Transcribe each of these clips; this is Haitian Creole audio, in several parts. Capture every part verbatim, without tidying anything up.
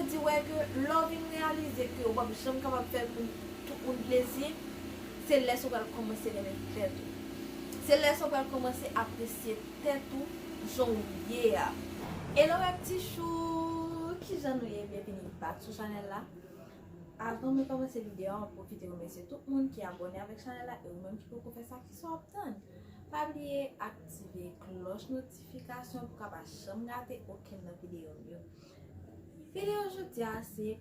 Di wè ke lè w vin reyalize ke w p ap janm kapab fè pou tout moun plezi, se lè sa w pral kòmanse renmen tèt ou. Se lè sa w pral kòmanse apresye tèt ou jan w ye a. Hello web ti chou, kijan nou ye? Byenvini back sou chanèl la. Avan mwen kòmanse videyo a, mwen pwofite remèsye tout moun ki abòne avèk chanèl la e ou menm ki poko fè sa, kisa w ap tann? Pa bliye aktive klòch notifikasyon pou w ka pa janm rate okenn nan videyo m yo. Videyo jodi a se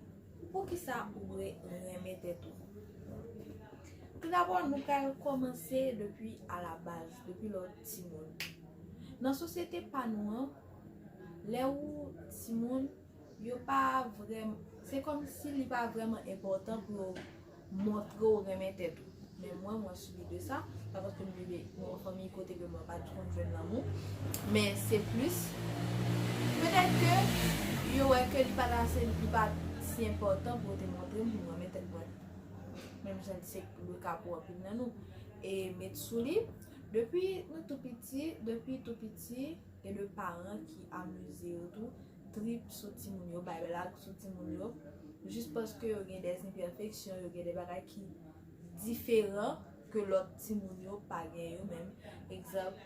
poukisa ou dwe renmen tèt ou. Toudabò, nou pral kòmanse depi alabaz, depi lè w timoun. Nan sosyete pa nou an, lè ou timoun, yo pa vrèm, se kòmsi li pa vrèman enpòtan pou yo montre w renmen tèt ou. Men mwen, mwen sibi de sa. Pa paske m rive nan yon fanmi kote ke mwen pa t konn jwenn lanmou. Men se plis petèt ke yo wè ke li pa t ase, li pa t si enpòtan pou yo te montre m pou m renmen tèt mwen. Menm jan se le ka pou anpil nan nou. E met sou li, depi nou tou piti, depi tou piti, gen de paran ki amize yo tou, trip sou timoun yo, bay blag sou timoun yo, jis paske yo gen de enpèfeksyon, yo gen de bagay ki diferan ke lòt timoun yo pa gen yo menm. Egzanp,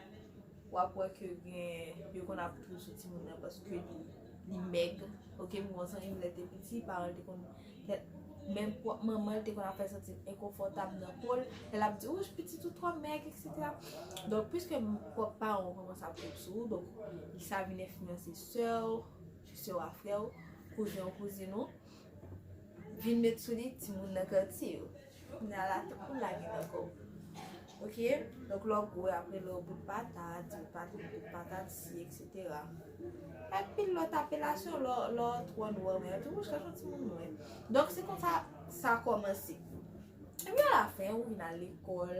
w ap wè ke gen, yo konn ap trip sou timoun nan paske li, li mèg. Ok, m gon zanmi m lè te piti, paran l te konn, lè, menm pwòp manman l te konn ap fè santi l enkonfòtab nan po l, lè l ap di, "Wouch, pitit ou twò mèg," etsetera. Donk, piske m, pwòp paran w kòmanse ap trip sou ou, donk, sa vin enfliyanse sè w, sè w a frè w, kouzen w, kouzin ou, vin met sou li timoun nan kanti yo. Kounye a la, tout moun lage nan kò w. Ok? Donk, lè w gwo, apre lè w bout patat, di w pa trip bout patat, si, etsetera. Anpil lòt apelasyon, lè w, lè w twò nwè, men yo di, "Wouch, gad yon timoun nwè." Donk, se konsa sa kòmanse. Epi alafen, ou vin al lekòl,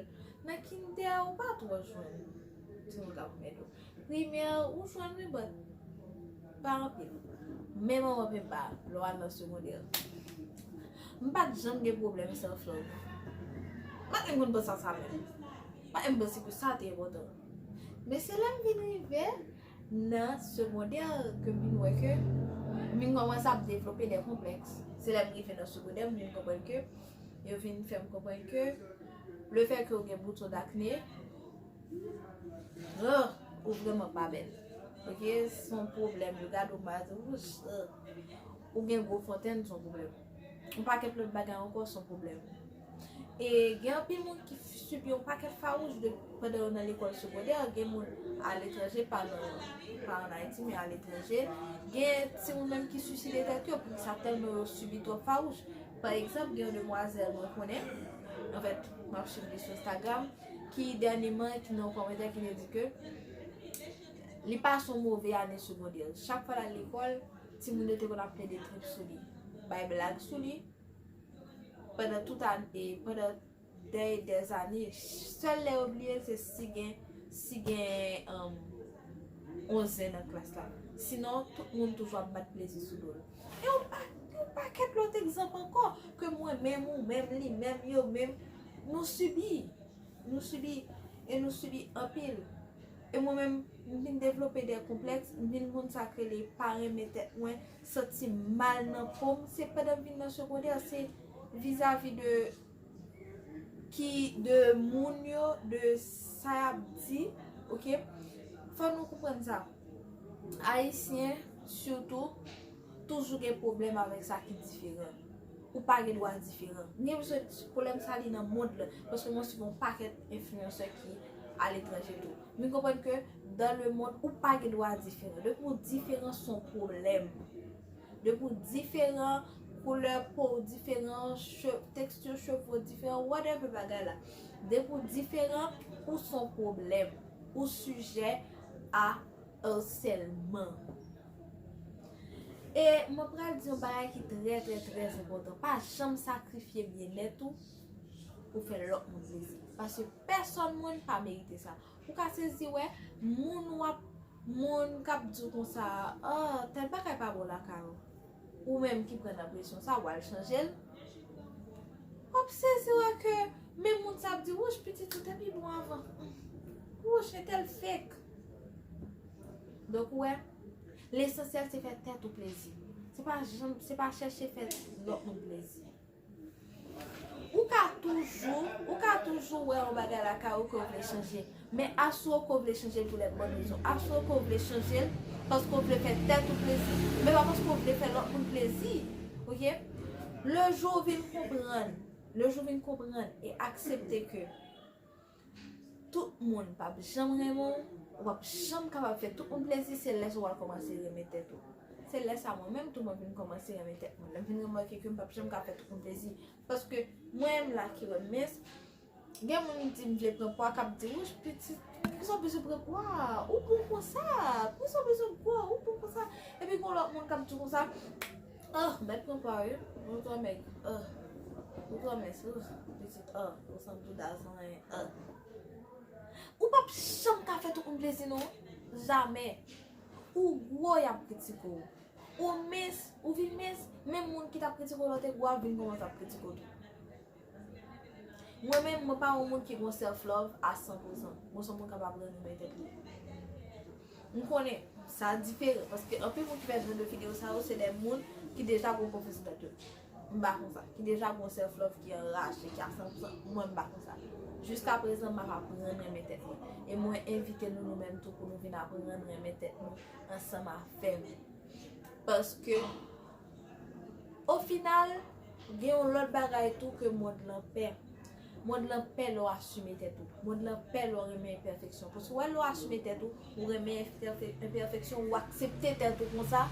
nan kindè, ou pa twò jwenn timoun k ap mèt ou. Primè, ou jwenn wi, but pa anpil. Men manman penpa, lè w al nan segondè. M pa t janm gen pwoblèm self love. M pa t menm konn panse a sa menm. M pa t menm panse ke sa te enpòtan. Men se lè m vin rive nan segondè ke m vin wè ke m vin kòmanse ap devlope de konplèks. Se lè m rive nan segondè, m vin konprann ke yo vin fè m konprann ke le fè ke w gen bouton dakne, ah, ou vrèman pa bèl. Ok, se yon pwoblèm. Yo gade w mal, wouch, ah. Ou gen gwo fontèn, se yon pwoblèm. Yon pakèt lòt bagay ankò, se yon pwoblèm. E gen anpil moun ki sibi yon pakèt fawouch de, pandan yo nan lekòl segondè, gen moun aletranje, pa nan, pa ann Ayiti, men aletranje. Gen timoun menm ki siside tèt yo, poukisa tèlman yo sibi twòp fawouch. Pa egzanp, gen yon demwazèl mwen konnen, anfèt, m ap swiv li sou Instagram, ki dènyèman, ki nan yon kòmantè ki te di ke li pase yon move ane segondè. Chak fwa l al lekòl, timoun yo te konn ap plede trip sou li, bay blag sou li, pandan tout ane, pandan dè, dèzane, sèl lè yo bliye l, se si gen, si gen, um, yon zen nan klas la. Sinon, tout moun toujou ap bat plezi sou do l. E yon pa-, yon pakèt lòt egzanp ankò, ke mwen menm, ou menm, li menm, yo menm, nou sibi. Nou sibi, e nou sibi anpil. E mwen menm, m vin devlope de konplèks, m vin moun sa k rele pa renmen tèt mwen, santi m mal nan po m. Se pandan m vin nan segondè, se vizavi de ki, de moun yo, de sa y ap di, ok? Fò nou konprann sa. Ayisyen, sitou, toujou gen pwoblèm avèk sa ki diferan. Ou pa gen dwa diferan. M gen enpresyon pwoblèm sa li nan mond lan, paske mwen swiv yon pakèt enfliyansè ki aletranje tou. M konprann ke dans le monde, ou pa gen dwa diferan. Depi w diferan, se yon pwoblèm. Depi w diferan, koulè po w diferan, che-, teksti cheve w diferan, whatever bagay la. Depi w diferan, ou se yon pwoblèm. Ou sijè a harcèlement. E mwen pral di yon bagay ki trè, trè, trè enpòtan. Pa janm sakrifye byennèt ou pou fè lòt moun plezi. Paske pèsòn moun pa merite sa. Ou ka sezi wè, moun w ap, moun k ap di w konsa, "Ah, tèl bagay pa bon lakay ou." Ou menm ki pran nan presyon sa, w al chanje l. W ap sezi wè ke menm moun sa ap di, "Wouch, pitit ou te pi bon avan. Wouch, entèl fake." Donk, ou wè, lesansyèl se fè tèt ou plezi. Se pa janm, se pa chèche fè lòt moun plezi. Ou ka toujou, ou ka toujou wè yon bagay lakay ou ke w vle chanje. Men asire w ke w vle chanje l pou lè bòn rezon. Asire w ke w vle chanje l paske w vle fè tèt ou plezi, men pa paske w vle fè lòt moun plezi. Oke? Le jou w vin konprann, le jou w vin konprann e aksepte ke tout moun p ap janm renmen w, ou p ap janm kapab fè tout moun plezi, se lè sa w pral kòmanse renmen tèt ou. Se lè sa mwen menm tou mwen vin kòmanse renmen tèt mwen. Lè m vin remake ke m p ap janm ka fè tout moun plezi. Paske mwen menm la ki wè m mens, gen moun ki di m vle pran pwa, k ap di, "Wouch, pitit, poukisa w bezwen pran pwa? Ou bon konsa. Poukisa w bezwen gwo? Ou bon konsa." Epi gen lòt moun k ap di konsa, "Oh, mèt pran pwa, wi. Ou twò mèg. Oh, ou twò mens. Oh, pitit. Oh, ou sanble tou dal san anyen. Oh." Ou p ap janm ka fè tout moun plezi, non. Jamè. Ou gwo, y ap kritike w. Ou mens, ou vin mens, menm moun ki t ap kritike w lè w te gwo a vin kòmanse ap kritike w tou. Mwen menm, mwen pa yon moun ki gon self love a san pou san. Mwen se yon moun k ap aprann renmen tèt li. M konnen sa diferan, paske anpil moun ki fè jan de videyo sa yo, se de moun ki deja gon konfyans nan tèt yo. M pa konsa. Ki deja gon self love ki anrache, ki a san pou san. Mwen, m pa konsa. Jiska prezan, m ap aprann renmen tèt mwen. E mwen envite nou, nou menm tou, pou nou vin aprann renmen tèt nou ansanm avè m. Paske, o final, gen yon lòt bagay tou ke mond lan pè. Mond lan pè lè w asime tèt ou. Mond lan pè lè w renmen enpèfeksyon. Paske w wè lè w asime tèt ou, ou renmen enpèfe-, enpèfeksyon, ou aksepte tèt ou konsa,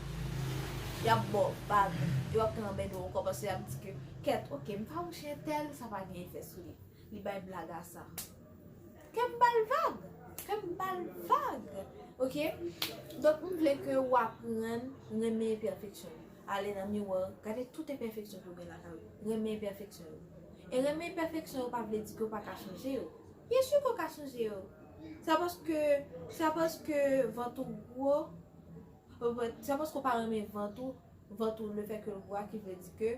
y ap ba w vag. Yo ap fè anmède w ankò paske y ap di ke, kèt, oke, m fawouche entèl, sa pa gen efè sou li. Li bay blag a sa. Ke m ba l vag. Ke m ba l vag. Oke? Donk, m vle ke w aprann renmen enpèfeksyon yo. Ale nan miwa, gade tout enpèfeksyon ke w gen lakay ou. Renmen enpèfeksyon yo. E renmen enpèfeksyon yo pa vle di ke w pa ka chanje yo. Byen si ke w ka chanje yo. Se pa paske, se pa paske vant ou gwo, se pa paske w pa renmen vant ou, vant ou, lefètke l gwo a ki vle di ke,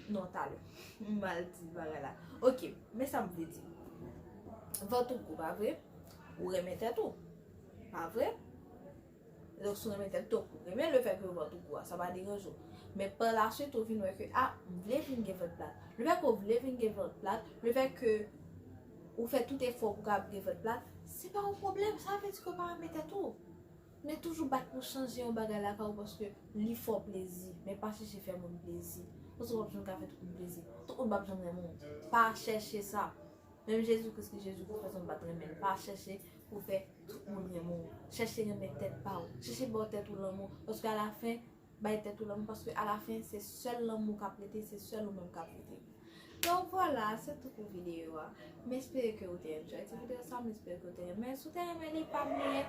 non, talè. M mal di bagay la. Oke, men sa m vle di. Vant ou gwo, pa vre? Ou renmen tèt ou. Pa vre? Donk, si w renmen tèt ou, ou renmen lefètke vant ou gwo a, sa pa deranje w. Men pa laswit, ou vin wè ke, a, m vle vin gen vant plat. Lefètke w vle vin gen vant plat, lefètke ou fè tout efò pou w kapab gen vant plat, se pa yon pwoblèm, sa vle di ke w pa renmen tèt ou. Men toujou bat pou chanje yon bagay lakay ou paske li fè w plezi, men pa chèche fè moun plezi. Paske w p ap janm ka fè tout moun plezi. Tout moun p ap janm renmen w. Pa chèche sa. Menm Jezi Kris ki Jezi Kris, pèsonn pa t renmen l. Pa chèche pou fè tout moun renmen w. Chèche renmen tèt pa w. Chèche ba w tèt ou lanmou. Paske alafen, bay tèt ou lanmou. Paske alafen, se sèl lanmou k ap rete, se sèl ou menm k ap rete. Donk, vwala, se tout pou videyo a. M espere ke ou te enjoy ti videyo sa, m espere ke ou te renmen. Si w te renmen li, pa bliye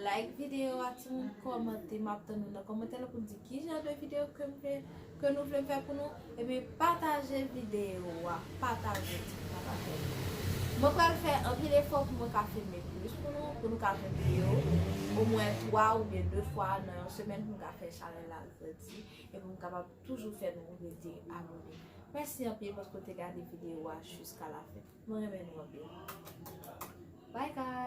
like videyo a, timoun, kòmante. M ap tann nou nan kòmantè la pou n di ki jan de videyo ke m vle, ke nou vle m fè pou nou. Epi pataje videyo a, pataje, timoun, pataje. Mwen pral fè anpil efò pou mwen ka filme plis pou nou, pou nou ka jwenn videyo omwen twa oubyen de fwa nan yon semèn pou m ka fè chanèl la grandi e pou m kapab toujou fè nou rete abòne. Mèsi anpil paske w te gade videyo a jiska lafen. Mwen renmen nou anpil. Bye guys!